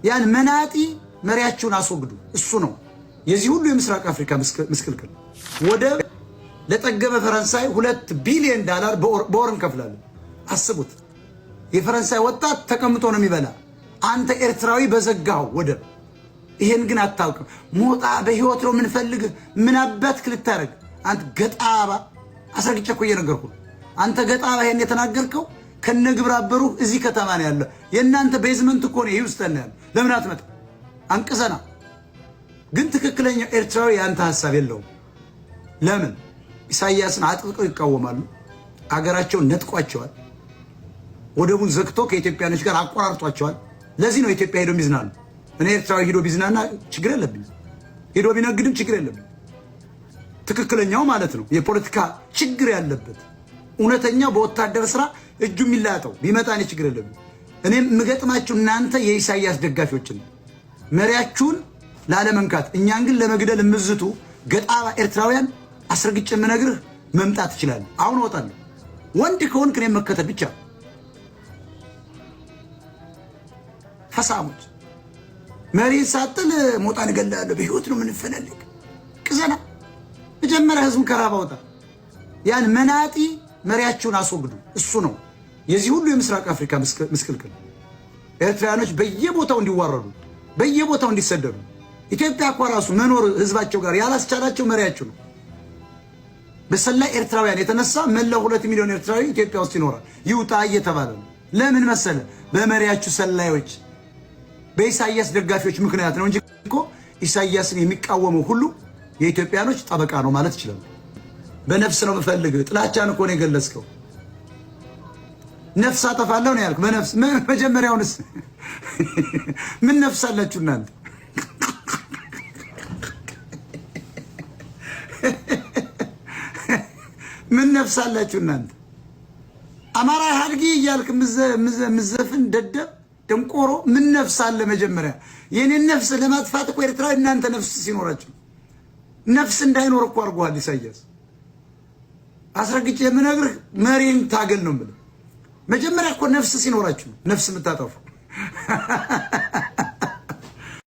ያን መናጢ መሪያችሁን አስወግዱ። እሱ ነው የዚህ ሁሉ የምስራቅ አፍሪካ ምስቅልቅል። ወደብ ለጠገበ ፈረንሳይ 2 ቢሊዮን ዳላር በወር እንከፍላለን። አስቡት። የፈረንሳይ ወጣት ተቀምጦ ነው የሚበላ። አንተ ኤርትራዊ በዘጋው ወደብ። ይሄን ግን አታውቅም። ሞጣ በህይወት ነው የምንፈልግህ። ምን አባትክ ልታደርግ አንተ ገጣባ። አስረግጬ እኮ እየነገርኩህ። አንተ ገጣባ፣ ይሄን የተናገርከው ከነ ግብረ አበሩህ እዚህ ከተማ ነው ያለ። የእናንተ basement እኮ ነው ሂውስተን ነው ያለ። ለምን አትመጣ? አንቅዘና። ግን ትክክለኛው ኤርትራዊ የአንተ ሀሳብ የለውም። ለምን? ኢሳያስን አጥብቀው ይቃወማሉ። አገራቸውን ነጥቋቸዋል። ወደቡን ዘግቶ ከኢትዮጵያኖች ጋር አቆራርጧቸዋል። ለዚህ ነው ኢትዮጵያ ሄዶ ሚዝናኑ። እኔ ኤርትራዊ ሂዶ ቢዝናና ችግር የለብኝ፣ ሂዶ ቢነግድም ችግር የለብኝ። ትክክለኛው ማለት ነው። የፖለቲካ ችግር ያለበት እውነተኛው በወታደር ስራ እጁ የሚላጠው ቢመጣ እኔ ችግር የለብኝ። እኔም የምገጥማችሁ እናንተ የኢሳያስ ደጋፊዎችን መሪያችሁን ላለመንካት እኛን ግን ለመግደል የምዝቱ ገጣባ ኤርትራውያን አስረግጬ የምነግርህ መምጣት ትችላለህ። አሁን እወጣለሁ። ወንድ ከሆንክ እኔን መከተል ብቻ። ፈሳሞች፣ መሪን ሳጥል ሞጣን እገላለሁ። በህይወት ነው የምንፈላልግ። ቅዘና፣ መጀመሪያ ህዝቡን ከረሃብ አውጣ። ያን መናጢ መሪያችሁን አስወግዱ። እሱ ነው የዚህ ሁሉ የምስራቅ አፍሪካ ምስቅልቅል። ኤርትራውያኖች በየቦታው እንዲዋረዱ፣ በየቦታው እንዲሰደዱ፣ ኢትዮጵያ እኮ ራሱ መኖር ህዝባቸው ጋር ያላስቻላቸው መሪያችሁ ነው። በሰላይ ኤርትራውያን የተነሳ መላው 2 ሚሊዮን ኤርትራዊ ኢትዮጵያ ውስጥ ይኖራል። ይውጣ እየተባለ ነው። ለምን መሰለ? በመሪያችሁ ሰላዮች፣ በኢሳያስ ደጋፊዎች ምክንያት ነው እንጂ እኮ ኢሳያስን የሚቃወመው ሁሉ የኢትዮጵያኖች ጠበቃ ነው ማለት ይችላል። በነፍስ ነው የምፈልግህ። ጥላቻን እኮ ነው የገለጽከው። ነፍስ አጠፋለሁ ነው ያልክ። በነፍስ መጀመሪያውንስ ምን ነፍስ አላችሁ እናንተ? ምን ነፍስ አላችሁ እናንተ? አማራ ሀድጊ እያልክ ምዘፍን ደደብ ደንቆሮ ምን ነፍስ አለ? መጀመሪያ የኔን ነፍስ ለማጥፋት እኮ ኤርትራ እናንተ ነፍስ ሲኖራችሁ ነፍስ እንዳይኖር እኮ አድርጎሃል ኢሳያስ። አስረግጬ የምነግርህ መሪን ታገል ነው የምልህ። መጀመሪያ እኮ ነፍስ ሲኖራችሁ ነፍስ የምታጠፉ።